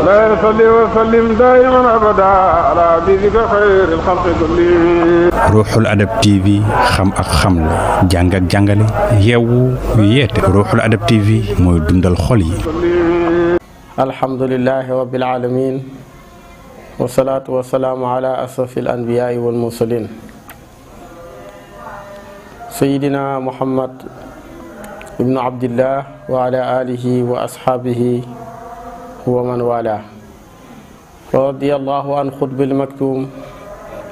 لا يصلي وسلم دائما أبدا على حبيبك خير الخلق كلهم. Ruuxul Adab TV xam ak xamle jàng ak jàngale yeewu yeete Ruuxul Adab TV mooy dundal xol yi. alhamdulillahi rabbil alamin wasalaatu wasalaamu ala asrafil anbiyaai wal mursalin sayidina Muhammad ibnu abdillah wa ala alihi wa ashaabihi wa man wala wa radiyallahu an xutbil maktum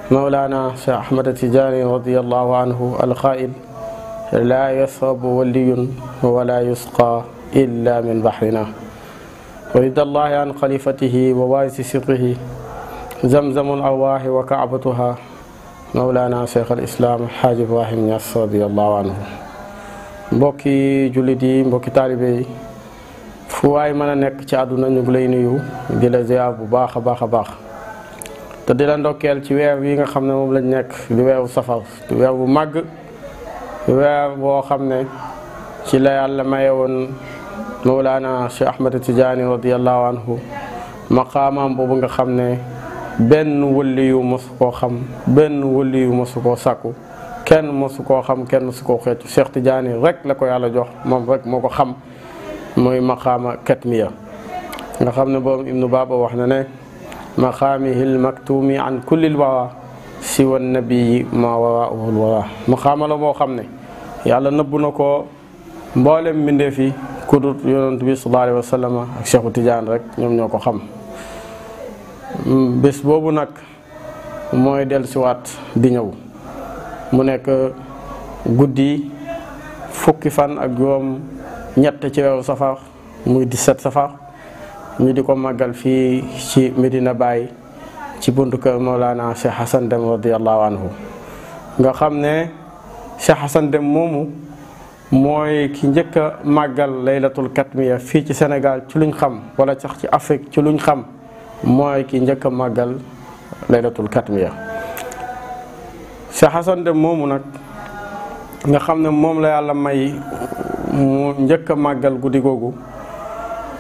mawlana Cheikh Ahmad Tijaani radiyallahu anhu alqaa'il laa yasrabu waliyun wala yusqa illa min bahrina wa ridallahi an xalifatihi wa waarisi sirrihi zamzamul arwaahi wa kaabatuha mawlana Cheikh al Islam Xaaji Ibrahim Ñas radiyallahu anhu. mbokki jullit yi mbokki taalibe yi fu waay mën a nekk ci àdduna ñu ngi lay nuyu di la ziar bu baax a baax a baax te di la ndokkeel ci weer wi nga xam ne moom lañ nekk di weeru safar di weer bu màgg weer boo xam ne ci la yàlla maye woon Mawlana Cheikh Ahmad Tijaani radiyallahu anhu maqaamaam boobu nga xam ne benn wëlli yu mosu koo xam benn wëlli yu mosu koo sàkku kenn mosu koo xam kenn mosu koo xeetu Cheikh Tidiane rek la ko yàlla jox moom rek moo ko xam mooy maqaama katmiya nga xam ne boobu Ibnu Baba wax na ne maqaamihil maktumi an kullil wara siwa nabii ma waraahul wara maqaama la moo xam ne yàlla nëbbu na ko mboolem mbindeef yi ku dul yonent bi sallallahu alayhi wa sallam ak Cheikh Tidiane rek ñoom ñoo ko xam. bés boobu nag mooy dellusiwaat di ñëw mu nekk guddi fukki fan ak juróom ñett ci weeru safar muy 17 safar ñu di ko màggal fii ci Medina Baye ci buntu kër Mawlana Cheikh Assane Déme radiyallahu anhu nga xam ne Cheikh Assane Déme moomu mooy ki njëkk a màggal laylatul katmiya fii ci Sénégal ci luñ xam wala sax ci Afrique ci luñ xam mooy ki njëkk a màggal laylatul katmiya Cheikh Assane Déme moomu nag nga xam ne moom la yàlla may mu njëkk a màggal guddi googu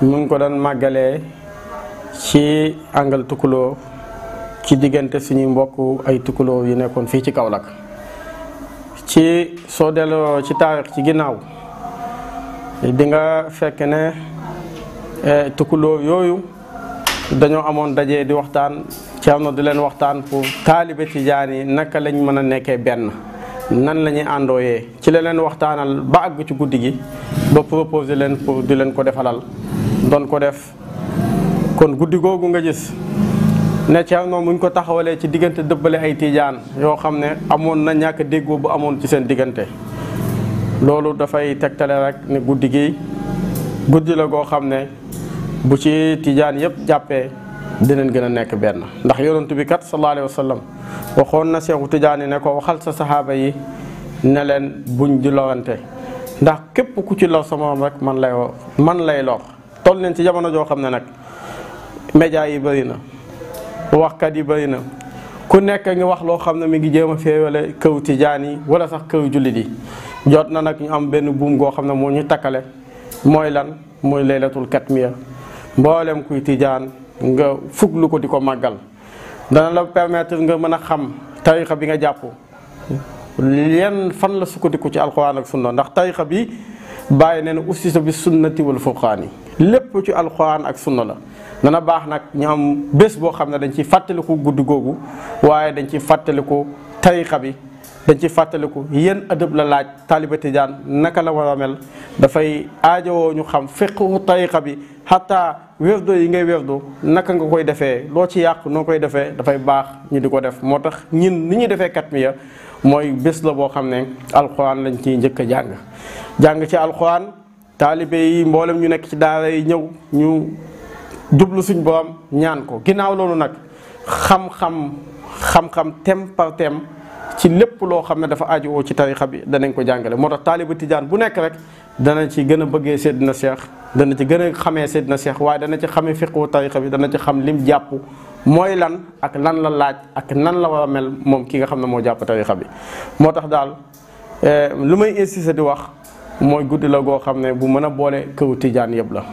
mu ngi ko doon màggalee ci angal tukulóor ci diggante suñuy mbokk ay tukulóor yi nekkoon fii ci Kaolack ci soo delloo ci taarix ci ginnaaw di nga fekk ne tukulóor yooyu dañoo amoon daje di waxtaan Thierno di leen waxtaan pour taalibe tijaan yi naka lañ mën a nekkee benn nan la ñuy àndooyee ci la leen waxtaanal ba àgg ci guddi gi ba proposé leen pour di leen ko defalal doon ko def kon guddi googu nga gis ne Thierno muñ ko taxawalee ci diggante dëbbale ay tijaan yoo xam ne amoon na ñàkk déggoo bu amoon ci seen diggante loolu dafay tegtale rek ne guddi gi guddi la goo xam ne bu ci tijaan yëpp jàppee dinañ gën a nekk benn ndax yonent bi kat sallallahu alayhi wa sallam waxoon na Seexu Tijaani ne ko waxal sa saxaaba yi ne leen buñ di lorante ndax képp ku ci lor sa morom rek man lay lor toll nañ ci jamono joo xam ne nag média yi bëri na waxkat yi bëri na ku nekk ngi wax loo xam ne mi ngi jéem a féewale këw tijaan yi wala sax këw jullit yi jot na nag ñu am benn buum goo xam ne moo ñu takkale mooy lan mooy laylatul katmiya mboolem kuy tijaan nga fuglu ko di ko màggal dana la permettre nga mën a xam tarixa bi nga jàpp yan fan la sukkandiku ci alxuraan ak sunna ndax tarixa bi bàyyi nee na ussisa bi sunnati wal furqaani lépp ci alxuraan ak sunna la dana baax nag ñu am bés boo xam ne dañ ciy fàttaliku guddi googu waaye dañ ciy fàttaliku tarixa bi dañ ci fàttaliku yéen adab la laaj taaliba tijaan naka la war a mel dafay aajowoo ñu xam fiqhu tariqa bi xataa wérdo yi ngay wérdo naka nga koy defee loo ci yàq noo koy defee dafay baax ñu di ko def moo tax ñun ni ñuy defee katmiya mooy bés la boo xam ne alxuraan lañ ciy njëkk a jàng ci alxuraan taalibe yi mboolem ñu nekk ci daara yi ñëw ñu jublu suñ borom ñaan ko ginnaaw loolu nag xam-xam thème par thème ci lépp loo xam ne dafa aajowoo ci tarixa bi danañ ko jàngale moo tax taaliba tijaan bu nekk rek dana ci gën a bëggee Seydina Cheikh dana ci gën a xamee Seydina Cheikh waaye dana ci xamee fiqhu tarixa bi dana ci xam lim jàpp mooy lan ak lan la laaj ak nan la war a mel moom ki nga xam ne moo jàpp tarixa bi moo tax daal lu may insister di wax mooy guddi la goo xam ne bu mën a boole këru tijaan yëpp la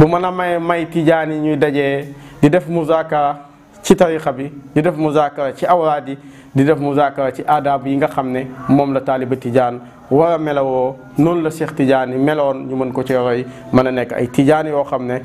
bu mën a may tijaan yi ñuy dajee di def muzaakara ci tariqa bi di def muzaakara ci awraad yi di def muzaakara ci aadaab yi nga xam ne moom la taaliba tijaan war a melawoo noonu la Cheikh Tidiane meloon ñu mën ko ci roy mën a nekk ay tijaan yoo xam ne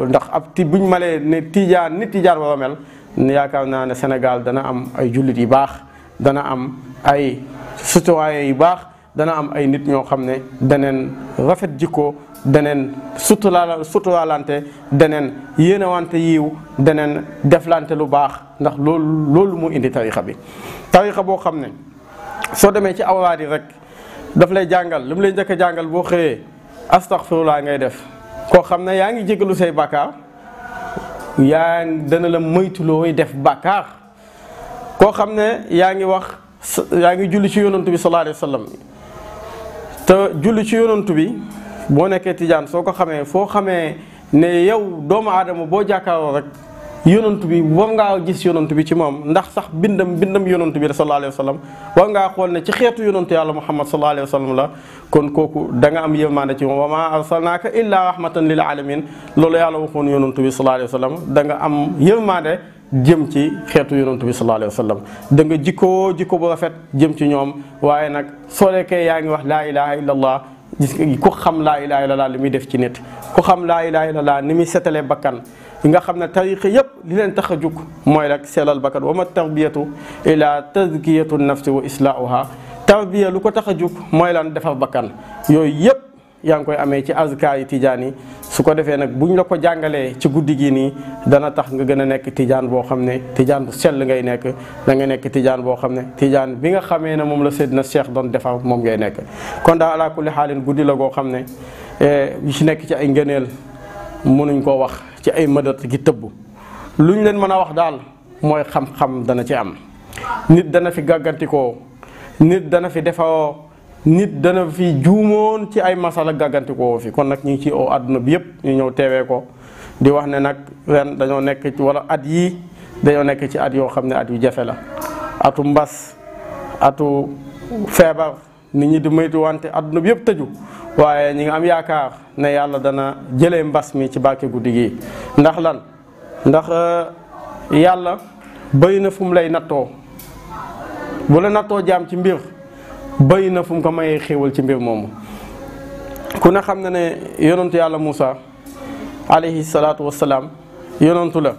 ndax buñ malee ne tijaan nit tijaan war a mel yaakaar naa ne Sénégal dana am ay jullit yu baax dana am ay citoyen yu baax dana am ay nit ñoo xam ne daneen rafet jikko daneen suturaalante daneen yéenewante yiw daneen deflante lu baax ndax loolu moo indi tarixa bi tarixa boo xam ne soo demee ci awraad yi rek daf lay jàngal li mu lay njëkk a jàngal boo xëyee astaghfirullah ngay def koo xam ne yaa ngi jégalu say bàkkaar dana la moytulooy def bàkkaar koo xam ne yaa ngi julli ci yonantu bi sallallahu alayhi wa sallam te julli ci yonantu bi boo nekkee tijaan soo ko xamee foo xamee ne yow doomu aadama boo jàkkaaroo rek yonantu bi war ngaa gis yonantu bi ci moom ndax sax bindam yonantu bi sallallahu alayhi wa sallam war ngaa xool ne ci xeetu yonantu yàlla muhammad sallallahu alayhi wa sallam la kon kooku da nga am yërmande ci moom wa ma arsalnaaka illa rahmatan lil alamin loolu yàlla waxoon yonantu bi sallallahu alayhi wa sallam da nga am yërmande jëm ci xeetu yonantu bi sallallahu alayhi wa sallam da nga jikko bu rafet jëm ci ñoom waaye nag soo nekkee yaa ngi wax laa ilaha illa allah gis nga ku xam laa ilaha illa allah li muy def ci nit ku xam laa ilaha illa allah ni muy setalee bakkan yi nga xam ne tariqa yëpp li leen tax a jug mooy rek seelal bakkan wa ma tarbiyatu ila tazkiyatu nafsi wa islaahuha tarbiya lu ko tax a jug mooy lan defar bakkan yooyu yëpp yaa ngi koy amee ci azkaar yi tijaan yi su ko defee nag buñ la ko jàngalee ci guddi gi nii dana tax nga gën a nekk tijaan boo xam ne tijaan bu sell ngay nekk da nga nekk tijaan boo xam ne tijaan bi nga xamee ne moom la Seydina Cheikh doon defar moom ngay nekk kon daal ala kulli xaalin guddi la goo xam ne yi ci nekk ci ay ngëneel mënuñ koo wax ci ay mëdat gi tëbb luñ leen mën a wax daal mooy xam-xam dana ci am nit dana fi gàggantikoo nit dana fi defaroo nit dana fi juumoon ci ay masala gàggantikoo fi kon nag ñu ngi ci oo àdduna bi yëpp ñu ñëw teewee ko di wax ne nag ren dañoo nekk ci wala at yii dañoo nekk ci at yoo xam ne at yu jafe la atu mbas atu feebar nit ñi di moytu wante àdduna bi yëpp tëju waaye ñi nga am yaakaar ne yàlla dana jëlee mbas mi ci barke guddi gi ndax lan ndax yàlla bëri na fu mu lay nattoo bu la nattoo jaam ci mbir bëri na fu mu ko mayee xéewal ci mbir moomu ku ne xam na ne yonantu yàlla Moussa alayhi salaatu wassalaam yonantu la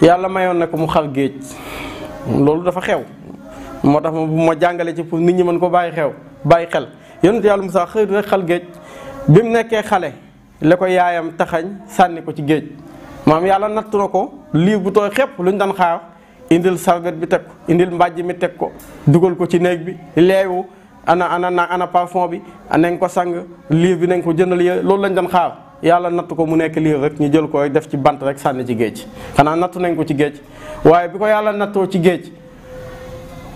yàlla mayoon na ko mu xar géej loolu dafa xew moo tax ma jàngale ci pour nit ñi mën ko bàyyi xel yonantu yàlla Moussa xëy rek xal géej bi mu nekkee xale la ko yaayam taxañ sànni ko ci géej maam yàlla nattu na ko lii bu tooy xepp lu ñu daan xaar indil sarbet bi teg ko indil mbàjj mi teg ko dugal ko ci néeg bi leewu ana parfum bi nañ ko sang liir bi nañ ko jëndal yére loolu lañ daan xaar yàlla natt ko mu nekk liir rek ñu jël ko rek def ci bant rek sànni ci géej xanaa nattu nañ ko ci géej waaye bi ko yàlla nattoo ci géej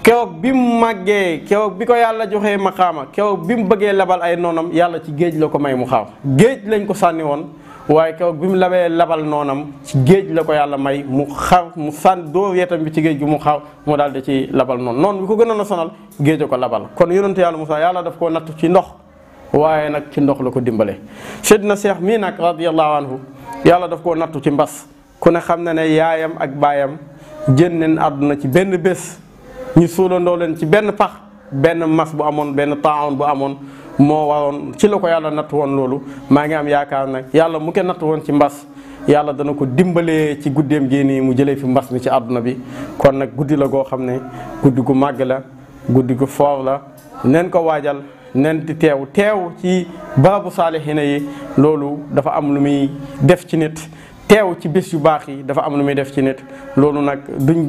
keroog bi mu màggee keroog bi ko yàlla joxee maqaama keroog bi mu bëggee labal ay noonam yàlla ci géej la ko may mu xaar géej lañ ko sànni woon waaye keroog bi mu labee labal noonam ci géej la ko yàlla may mu xar mu sànni dóor yetam bi ci géej gi mu xaar mu daal di ci labal noonu bi ko gënoon a sonal géej a ko labal kon yonentu yàlla Moussa yàlla daf koo nattu ci ndox waaye nag ci ndox la ko dimbale Seydina Cheikh mii nag radiyallahu anhu yàlla daf koo nattu ci mbas ku ne xam na ne yaayam ak baayam génneen àdduna ci benn bés ñu suulandoo leen ci benn pax benn mas bu amoon benn taawun bu amoon moo waroon ci la ko yàlla natt woon loolu maa ngi am yaakaar nag yàlla mu ko natt woon ci mbas yàlla dana ko dimbalee ci guddeem gi nii mu jëlee fi mbas mi ci àdduna bi kon nag guddi la goo xam ne guddi gu màgg la guddi gu foor la neen ko waajal nen di teew ci barabu saalihina yi loolu dafa am lu muy def ci nit teew ci bés yu baax yi dafa am lu muy def ci nit loolu nag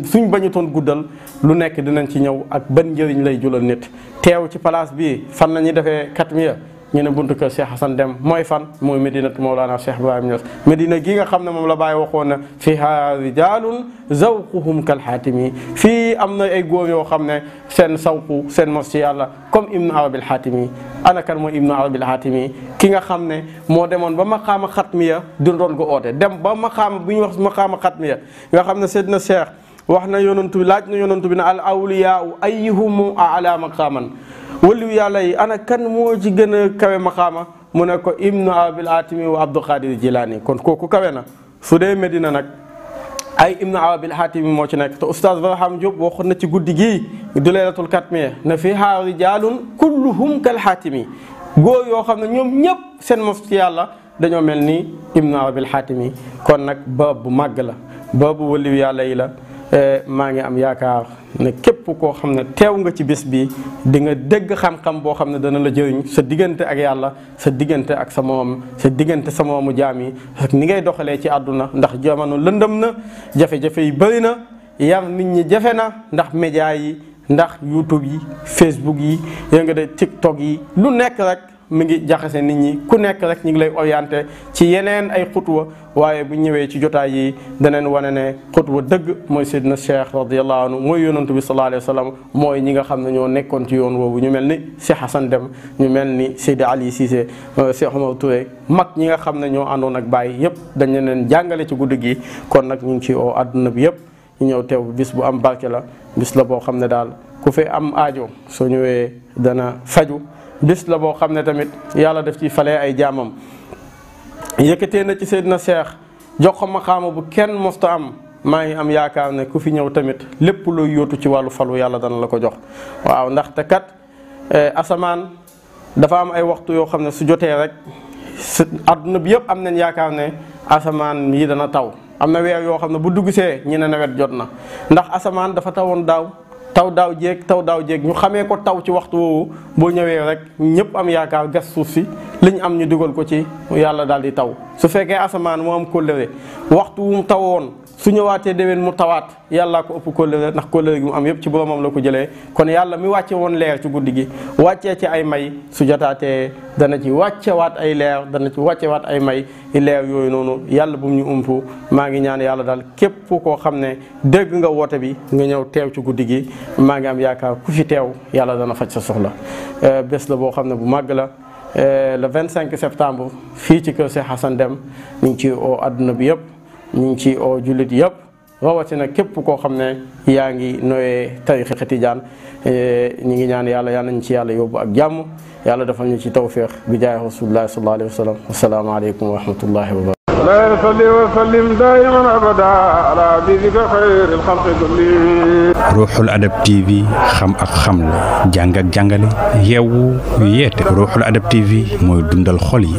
suñ bañutoon guddal lu nekk dinañ ci ñëw ak ban njëriñ lay julal nit teew ci place bii fan la ñuy defee katmiya ñu ne buntu kër Cheikh Assane Déme mooy fan mooy Medinatu Mawlana Cheikh Ibrahim Niass Medina gi nga xam ne moom la bàyyi waxoon na fiha rijalun zawquhum kal xaatimi fii am na ay góor yoo xam ne seen sawqu seen mos ci yàlla comme Ibnu Arabil Xaatimi ana kan mooy Ibnu Arabil Xaatimi ki nga xam ne moo demoon ba maqaama xatmiya di doon ko oote dem ba maqaama bu ñuy wax maqaama xatmiya nga xam ne Seydina Cheikh wax na yonantu bi laaj na yonantu bi ne al awliyaau ayyuhum a'la maqaaman waliyu yàlla yi ana kan moo ci gën a kawe maqaama mu ne ko ibnu abil hatimi wa abdul qadir jilani kon kooku kawe na su dee Medina nag ay ibnu abil hatimi moo ci nekk te oustaz Barham Diop waxoon na ci guddi gii du laylatul katmiya ne fiha rijalun kulluhum kal hatimi góor yoo xam ne ñoom ñëpp seen mos ci yàlla dañoo mel ni ibnu abil hatimi kon nag bab bu màgg la baabu waliyu yàlla yi la maa ngi am yaakaar ne képp koo xam ne teew nga ci bés bi di nga dégg xam-xam boo xam ne dana la jëriñ sa diggante ak yàlla sa diggante ak sa moom sa diggante sa moomu jaam yi ak ni ngay doxalee ci àdduna ndax jamono lëndëm na jafe-jafe yi bëri na yar nit ñi jafe na ndax média yi ndax YouTube yi Facebook yi yaa nga de TikTok yi lu nekk rek mi ngi jaxase nit ñi ku nekk rek ñu ngi lay orienté ci yeneen ay xutwa waaye bu ñëwee ci jotaay yi daneen wane ne xutwa dëgg mooy Seydina Cheikh radiyallahu anhu mooy yonantu bi sallallahu alayhi wa sallam mooy ñi nga xam ne ñoo nekkoon ci yoon woowu ñu mel ni Cheikh Assane Déme ñu mel ni Seydi Ali Cissé Cheikh Omar Touré mag ñi nga xam ne ñoo àndoon ak Baye yëpp dañ leen jàngale ci guddi gi kon nag ñu ngi ci oo àdduna bi yëpp ñu ñëw teew bis bu am barke la bis la boo xam ne daal ku fi am aajo soo ñëwee dana faju bis la boo xam ne tamit yàlla def ci falee ay jaamam yëkkatee na ci Seydina Cheikh jox ko maqaama bu kenn mosta am maa ngi am yaakaar ne ku fi ñëw tamit lépp looy yóotu ci wàllu falu yàlla dana la ko jox waaw ndaxte kat asamaan dafa am ay waxtu yoo xam ne su jotee rek adduna bi yëpp am nañ yaakaar ne asamaan yi dana taw am na weer yoo xam ne bu duggsee ñi ne nawet jot na ndax asamaan dafa tawoon taw daaw jéeg ñu xamee ko taw ci waxtu woowu boo ñëwee rek ñëpp am yaakaar gas suuf si li ñu am ñu dugal ko ci yàlla daal di taw su fekkee asamaan moo am kóllëre waxtu wu mu tawoon su ñëwaatee déwén mu tawaat yàllaa ko ëpp kóllëre ndax kóllëre gi mu am yëpp ci boromam la ko jëlee kon yàlla mi wàcce woon leer ci guddi gi wàccee ci ay may su jotaatee dana ci wàccewaat ay leer dana ci wàccewaat ay may leer yooyu noonu yàlla bu mu ñu umpu maa ngi ñaan yàlla daal képp koo xam ne dégg nga woote bi nga ñëw teew ci guddi gi maa ngi am yaakaar ku fi teew yàlla dana faj sa soxla bés la boo xam ne bu màgg la le 25 septembre fii ci kër Cheikh Assane Déme ñu ngi ci oo adduna bi yëpp ñu ngi ci oo jullit yëpp rawatina képp koo xam ne yaa ngi noyee tarixa tijaan ñu ngi ñaan yàlla nañ ci yàlla yóbbu ak jàmm yàlla defal ñu ci tawfiq bi jaay rasulullah sallallahu alayhi wa sallam assalaamu aleykum wa rahmatullahi wa barakatuh لا يصلي وسلم دائما ابدا على حبيبك خير الخلق كلهم ruuxul adab TV xam ak xam la jàng ak jàngale yeewu yeete ruuxul adab TV mooy dundal xol yi